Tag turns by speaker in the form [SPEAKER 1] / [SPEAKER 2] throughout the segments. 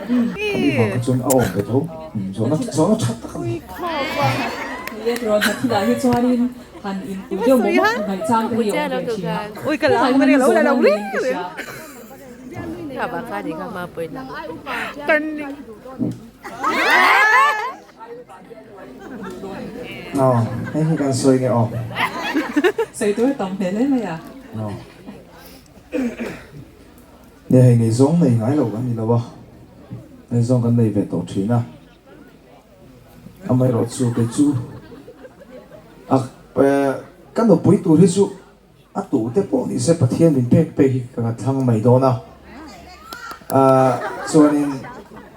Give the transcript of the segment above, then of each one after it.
[SPEAKER 1] Ani vang kha chuan a awm ve tho. Zawhna zawhna tha tak a ni.
[SPEAKER 2] Ni e tiraw hna thilah hi chuanin han inpui deuh mawh mawh ngaihchang te hi a awm ve thin a. Hetah hian zawhna niin ka hria.
[SPEAKER 1] Aw, hei hi kan sawi nge aw.
[SPEAKER 2] Sawi tur tam hmel hle mai a.
[SPEAKER 1] Aw. Nia hei ngaihzawng nei ngai lo kan ni lo a, ngaihzawng kan nei ve tawh thin a. Amaherawh chu kei chu a ka nupui tur hi chu A tute pawh ni se Pathian min pek pek hi ka thlang mai dawn a, chuanin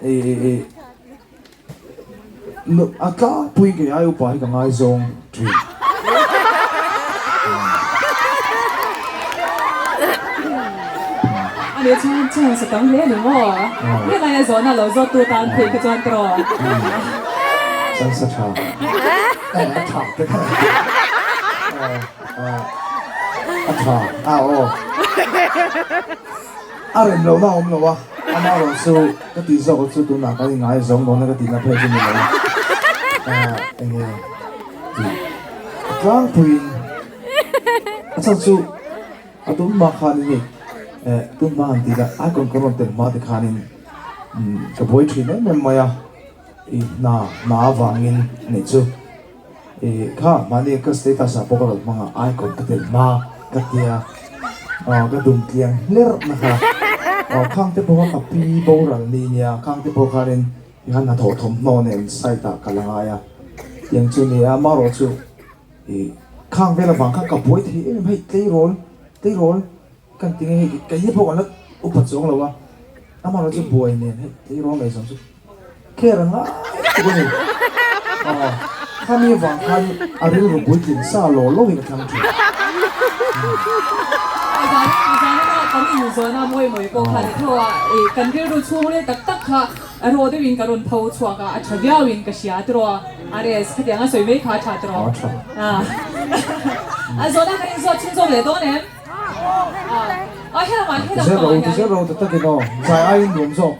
[SPEAKER 1] i a tlangpui kei ai upa hi ka ngaizawng thin.
[SPEAKER 2] A nih chuan chance a tam hle a ni maw? Helai a zawhna lo zawt tu tan phei kha chuan tawh.
[SPEAKER 1] Chance a tha. A tha te kha. A tha a aw. A rem lo na awm lo a, ama erawh chu ka tih zawk chu tunah kan inngai zawng dawn a ka tihna phei chu ni lo a, eng nge tih a tlangpuiin a chhan chu a tum hma khanin hei tun hma han tih la icon ka rawn tel hma te khanin ka buai thin em em mai a, i hna hna avangin anih chu. Ih kha mahni ka status ah pawh ka rawn hmang a icon ka tel hma ka tia aw ka dum tliang hlerh na kha aw khang te pawh kha ka pi boral ni nia khang te pawh khanin tikhan hnathawh thawmhnaw nen site ah ka la ngai a tiang chu nia amaherawh chu ih khang vel avang khan ka buai thei em em hei tleirawl tleirawl kan ti nge hei kei hi pawh kan la upa chuang lo a amaherawh chu buai nen hei tleirawl ngaihzawm chu. Care a ngai tuk a ni. Aw, khami avang khan a rilru puitling sa law law in a thlang thin.
[SPEAKER 2] Zanina kan inzawna mawi mawi pawh khan i tho a, kan rilru chhung ril tak tak kha rawh deuhin ka rawn tho chhuak a, a tha viauin ka hria tiraw a, RS khatiang a sawi mai kha a tha tiraw?
[SPEAKER 1] A tha.
[SPEAKER 2] A zawhna kan inzawt chhunzawm leh dawn em? A helamah helam
[SPEAKER 1] Zero ti zero ta takin aw, zai aiin nuam zawk.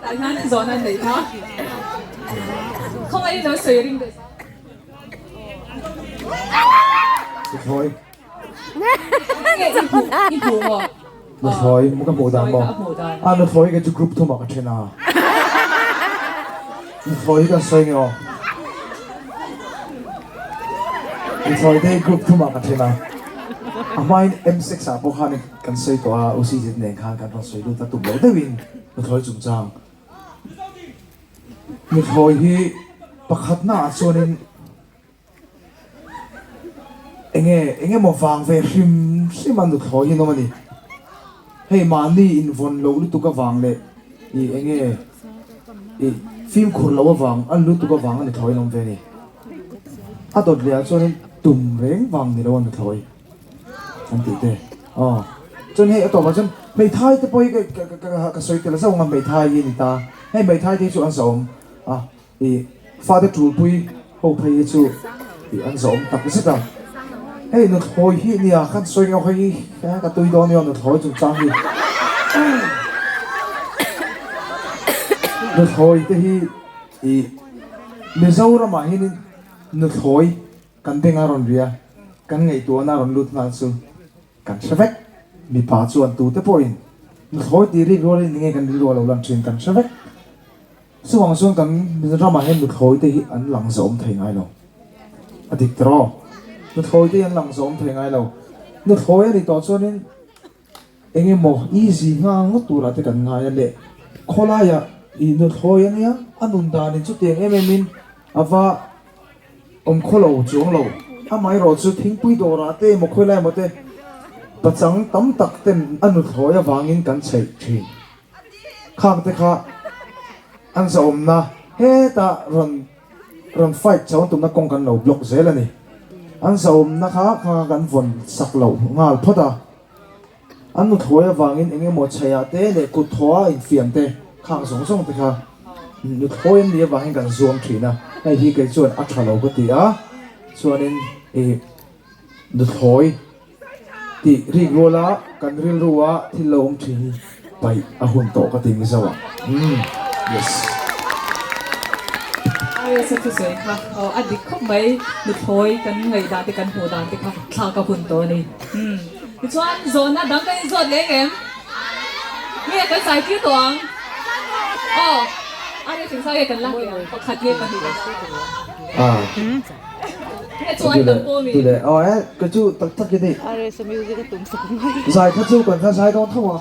[SPEAKER 2] Hetah hian zawhna an neih kha. Khawngaih in lo sawi ring deuh.
[SPEAKER 1] Nuthlawi.
[SPEAKER 2] Nge i hmuh i hmuh maw?
[SPEAKER 1] Nuthlawi ka hmuh dan maw? A nuthlawi kei chu group thumah ka then a. Nuthlawi hi kan sawi nge aw? Nuthlawi te hi group thumah ka then a. A hmain M6 ah pawh khan kan sawi tawh a, UCZ nen khan kan rawn sawi lut a tum loh deuhin nuthlawi chungchang. Nuthlawi hi pakhatna ah chuanin Enge eng emaw vang ve hrim hrim a nuthlawi hi an awm a ni. Hei mahni invawn loh lutuk avang leh ih enge ih fimkhur loh avang a lutuk avang a nuthlawi an awm ve a ni. A dawt leh ah chuanin tum reng vang ni lo a nuthlawi an tih te. Aw chuan hei a tawpah chuan hmeithai te pawh hi ka ka ka sawi tel zauh ang a hmeithai hi a ni ta. Hei hmeithai te hi chu an zahawm a. I fate tulpui ho phei hi chu tih an zawm tak zet a. Hei nuthlawi hi nia kan sawi ngeuh hei hi ka tui dawn nia nuthlawi chungchang hi. Nuthlawi te hi i Mizoram ah hian in nuthlawi kan beng a rawn ri a, kan ngaihtuahna a rawn lut nghal chu kan hre vek. Mipa chuan tute pawhin nuthlawi tih rik rualin enge kan rilru a lo lan thin kan hre vek. Chuvang chuan kan ramah hian nuthlawi te hi an lang zawm thei ngai lo. A dik tawh. Nuthlawi te hi an lang zawm thei ngai lo. Nuthlawi a nih tawh chuanin eng emaw easy nghal ngawt turah te kan ngai a leh khawlaiah i nuthlawi a nia a nun danin chutiang em emin a va awm khaw lo chuang lo. Amaherawh chu thingpui dawrah te emaw khawilai emaw te pachang tam tak ten a nuthlawi avangin kan chheih thin. Khang te kha an zahawmna hetah rawn rawn fight chho an tumna kawng kan lo block zel a ni. An zahawmna kha kha kan vawn sak loh nghal phawt a. An nuthlawi avangin eng emaw chhaiah te leh kut thawha infiam te khang zawng zawng te kha nuthlawi an nih avangin kan zuam thin a. Hei hi kei chuan a tha lo ka ti a, chuanin ih nuthlawi tih rik ruala kan rilrua thil lo awm thin hi. Paih a hun tawh ka ti Mizo ah. Umm yes.
[SPEAKER 2] RS a thusawi kha aw a dik khawp mai, nuthlawi kan ngaihdan te kan hmuh dan te kha thlak a hun tawh a ni. Umm tichuan zawhna dang kan inzawt leh em? Nge kan zai tir tawh ang? Aw RS in zai nge kan lak leh ang pakhat nge pahnih kan lak
[SPEAKER 1] Ah.
[SPEAKER 2] Nge chu ai tam pawh mi?
[SPEAKER 1] Tule aw e ka chu tak tak i ni.
[SPEAKER 3] RS a music a tum sak mai.
[SPEAKER 1] Zai kha chu kan kha zai dawn tho a,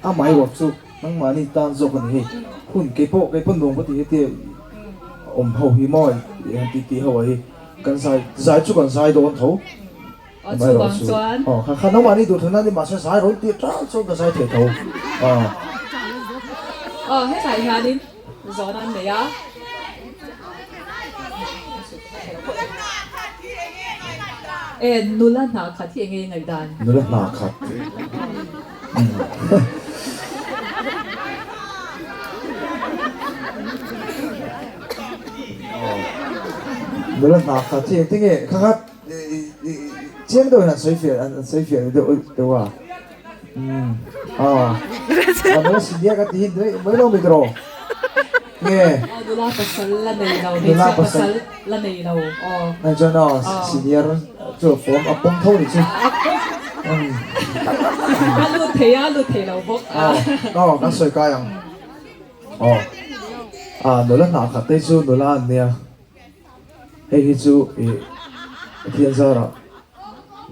[SPEAKER 1] a mai uap chu nangmahni tan zawk a ni hei. Hun kei pawh kei pawh nuam ka ti hetia awm ho hi maw i han ti ti ho a hi kan zai zai chu kan zai dawn tho.
[SPEAKER 2] Aw chuvang chuan.
[SPEAKER 1] Aw kha kha nangmahni duh thlan a ni mahse zai rawn tih ṭal chuan ka zai thei tho. Aw.
[SPEAKER 2] Aw hetah hianin Zawn an nei a. E, nula hna khat hi enge i ngaihdan?
[SPEAKER 1] Nula hna khat. Nula hna khat hi engtin nge kha khat chiang deuhin an sawi fiah an sawi fiah deuh deuh a. Aw nula senior ka ti hi mai lo mi tawh nge
[SPEAKER 2] nula pasal la nei lo hmeichhia pasal la nei lo aw
[SPEAKER 1] nai chuan aw senior chu a form a pawm tho ni chu
[SPEAKER 2] a lut thei a lut thei lo bawk
[SPEAKER 1] aw aw kan sawi kai ang aw a nula hnah khat te chu nula an nia Hei hi chu ih Pathian zarah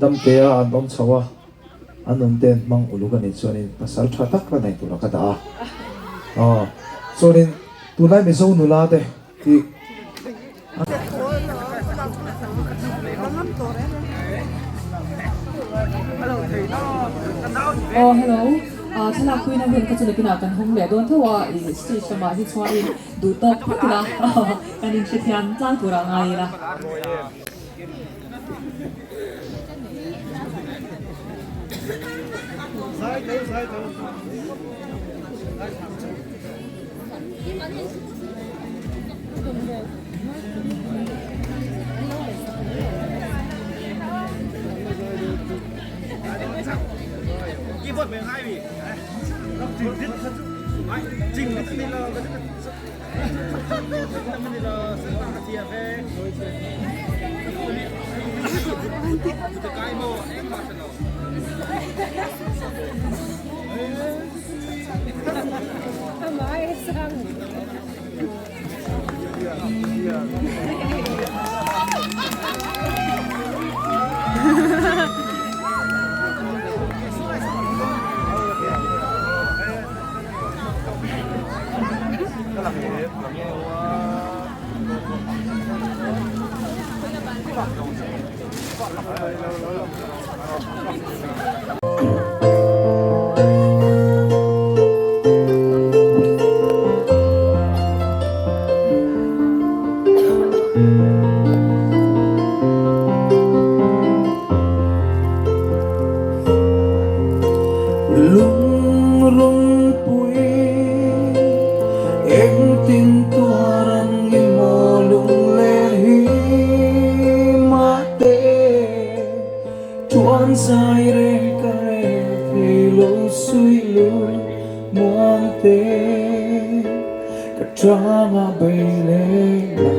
[SPEAKER 1] damtea an awm chho a, an nun te an hmang uluk a nih chuanin pasal tha tak la nei tura ka dah a. Aw, chuanin tunlai Mizo nula te hi
[SPEAKER 2] Aw hello, thlalak puina hun kha chu nakinah kan hawng leh dawn tho a, ih stage lamah hi chuanin duh tawk phawt ila. Kan inhrethiam tlang tur ah ngai ila.
[SPEAKER 1] Lungrungpui engtin tuar ang i maw lunglen hi mahte Tuan zai reng ka rel thei lo sui lui muangte Ka tanga bei leh la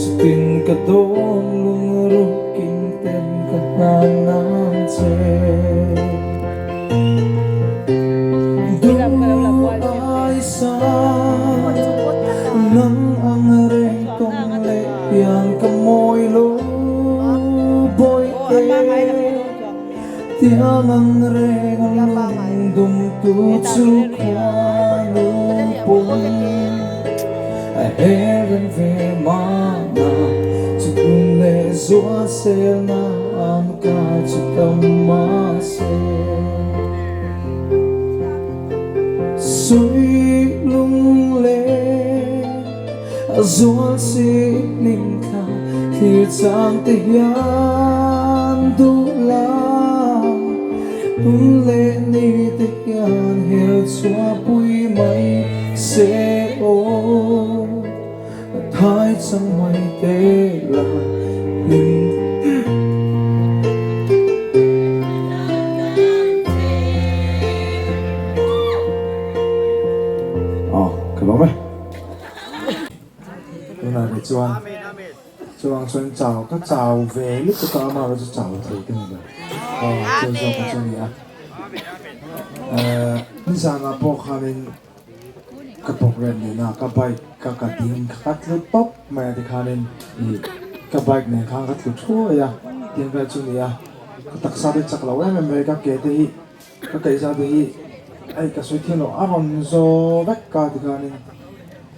[SPEAKER 1] chutin ka dawn lungrukin ten ka hnan nan che. Nang ang reng tawng leh pian ka mawi lo Bawihte Tiang ang reng a lung dum tu chu khuanu pum A her reng ve mahna Chu tun leh zual sel na an ka chu tam mahse Sui lung leng a zual si hlim thla thlir chang te hian duh la tun leh ni te hian hel chhuah pui mai se aw a thai chang mai te la hlim. Ka lawm e. Tunah rih chuan chuvang chuan chau ka chau ve lutuk a amaherawh chu chau thei ka ni lo. Aw chu zawk chu a ni a. Nizanah pawh khanin ka program nena ka bike ka ka ding kha ka tlu tawp mai a tikhanin ih ka bike nen khan ka tlu thuai a tiang vel chu a ni a. Ka taksa te chak lo em em mai ka ke te hi Ka kaihza te hi hei ka sawi thiam loh a rawn zaw vek ka tikhanin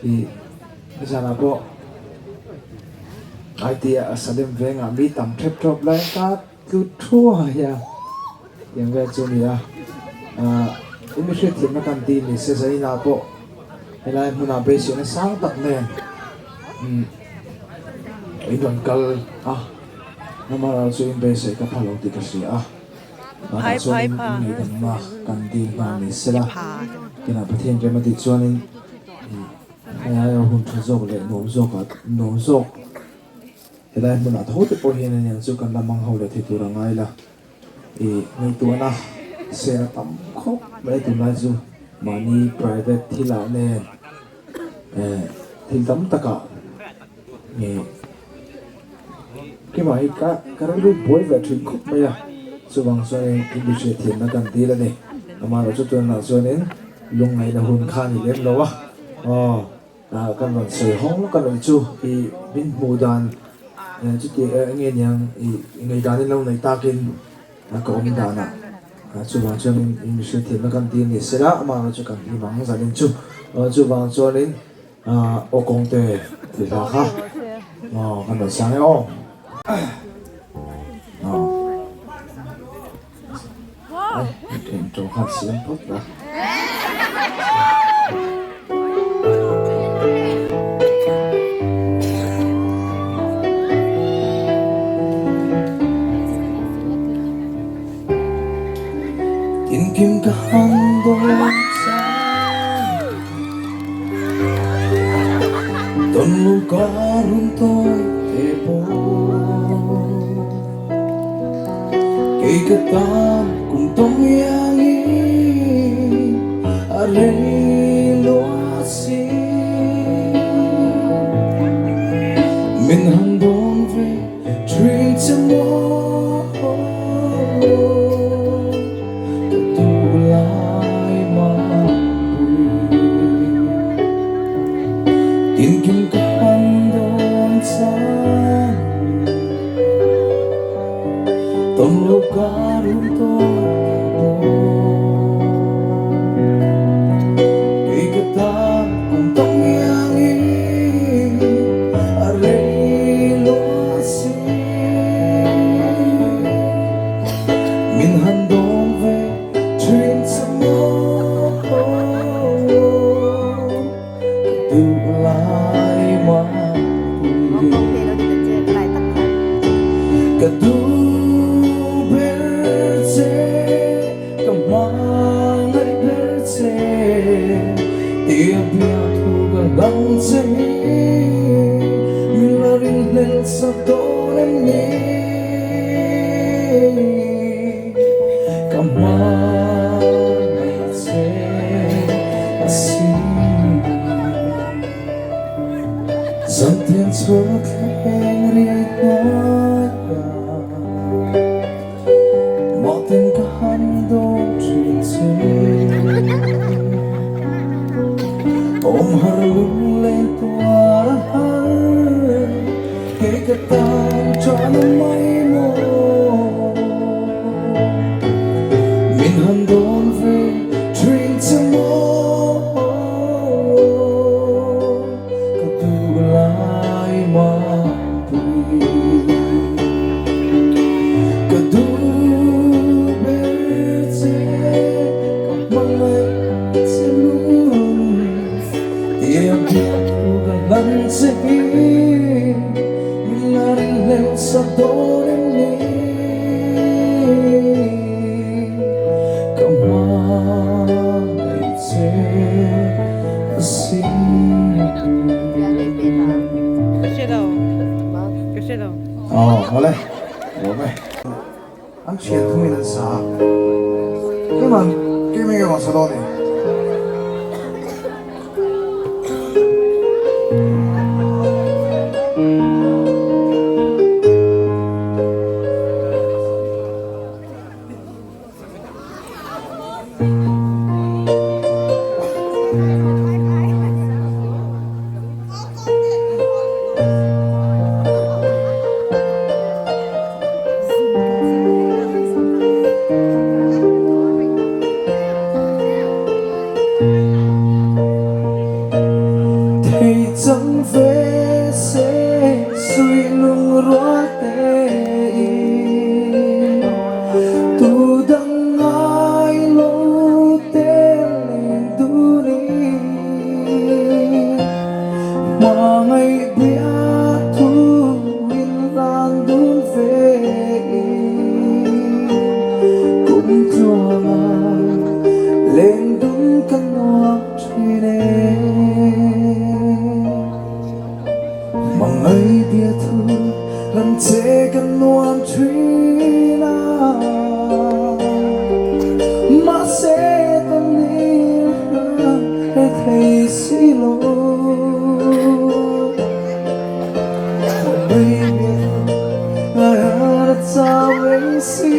[SPEAKER 1] ih nizanah pawh IT a Salem vengah mi tam thep thawp lai ka tlu thuai a tiang vel chu a ni a ah i mi hriatthiamna kan ti ni se zainah pawh helai hmunah beiseina sang tak nen umm in rawn kal a amaherawhchu chu in beisei ka pha lo tih ka hria a. Tunah chuanin ngaihdamna kan dil nghal ni sela, tunah Pathian rem a tih chuanin hei aia hun tha zawk leh nuam zawkah nuam zawk helai hmunah tho te pawh hian aniang chu kan la mang ho leh thei tur a ngai la. Ih ngaihtuahna sel a tam khawp mai tunlai chu mahni private thilah nen eh thil tam takah ih. Keimah hi ka ka rilru buai ve thin khawp mai a, chuvang chuanin in mi hriatthiamna kan dil a ni. Amaherawh chu tunah chuanin lungngaihna hun kha a ni lem lo a, aw ah kan rawn sawi hawng lawk a nih chu i min hmuh dan chuti eng nge niang i ngaihdan in lo neih takin ka awm danah chuvang chuanin in mi hriatthiamna kan dil ni sela amaherawh chu kan hlim ang zanin chu chuvang chuanin. Aw kawngte tih hla kha aw kan rawn sang e aw. Aw. Ai, intro khan siam phawt la. Tinkim ka han dawn chang. Tawn lo kar hun tawi te pawh Kei ka tan kum tawng iangin a rei lua si Min han dawn ve thin che maw Ka duh lai mapui Tinkim ka han dawn chan Tawn lo kar hun tawi ta dawn Kei ka tan kum tawng iangin a rei lua si Min han dawn ve thin che maw Ka duh lai mapui Ka duh ber che ka hmangaih ber che Tia bia thu ka hlang che Min la ringhlel sak dawn em ni Ka hmangaih che a si. Zantiang chhung a thleng riai hnuai a, Mawhten ka han dawn thin che. Awm har lunglen tuar a har, Kei ka tan tan a mai maw. Min han dawn ve thin che maw. Ka duh lai mapui Ka duh ber che ka hmangaih che lung Tiang hian thu ka hlan che hi Min la ringhlel sak dawn em ni Ka hmangaih che a sin. Aw awle lawm e. An thian thungin an sa a. Keimah keimah nge rawn sa dawn ni? chang ve se suih lungrual tein tu dang ngai lo te leng dunin hmangaih biathu in hlan dun ve in kum tluanga leng dun kan nuam thin e. Hmangaih biathu hlan che kan nuam thin a, mahse kan nih hlan he thei si lo. Hmangaih biathu ngai har a chau reng si.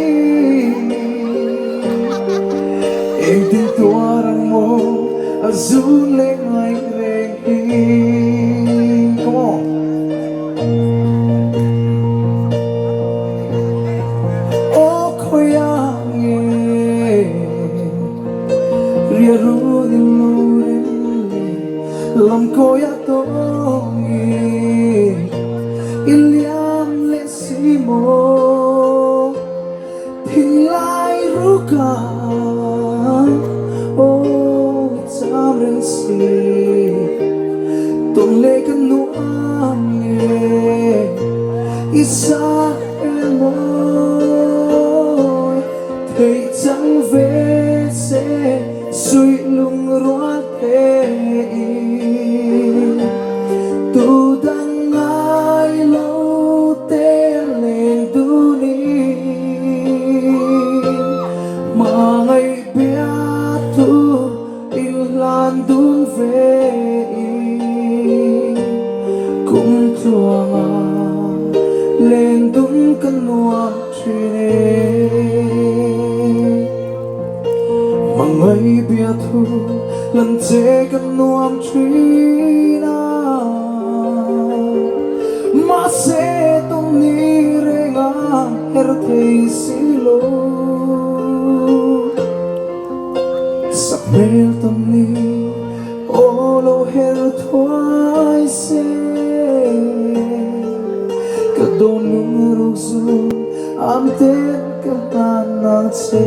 [SPEAKER 1] Engtin tuar ang maw a zun leh ngaih reng hi. Come on. Aw khawiah nge ria run in lo rem leh lam kawiah tawng in i liam leh si maw. Thinlai ruka aw cham reng si Tawn leh ka nuam nge i sa el mawi Theih chang ve se suih lungrual tein Tu dang ngai lo te leng dunin Hmangaih biathu in hlan dun ve in Kum tluanga leng dun ka nuam thin e. Hmangaih biathu lan che kan nuam thin a, mahse tawng ni reng a her thei si lo. Sak hmel tawng ni aw lo her thuai se, ka dawn lung ruk zu am ten ka hlan nang che.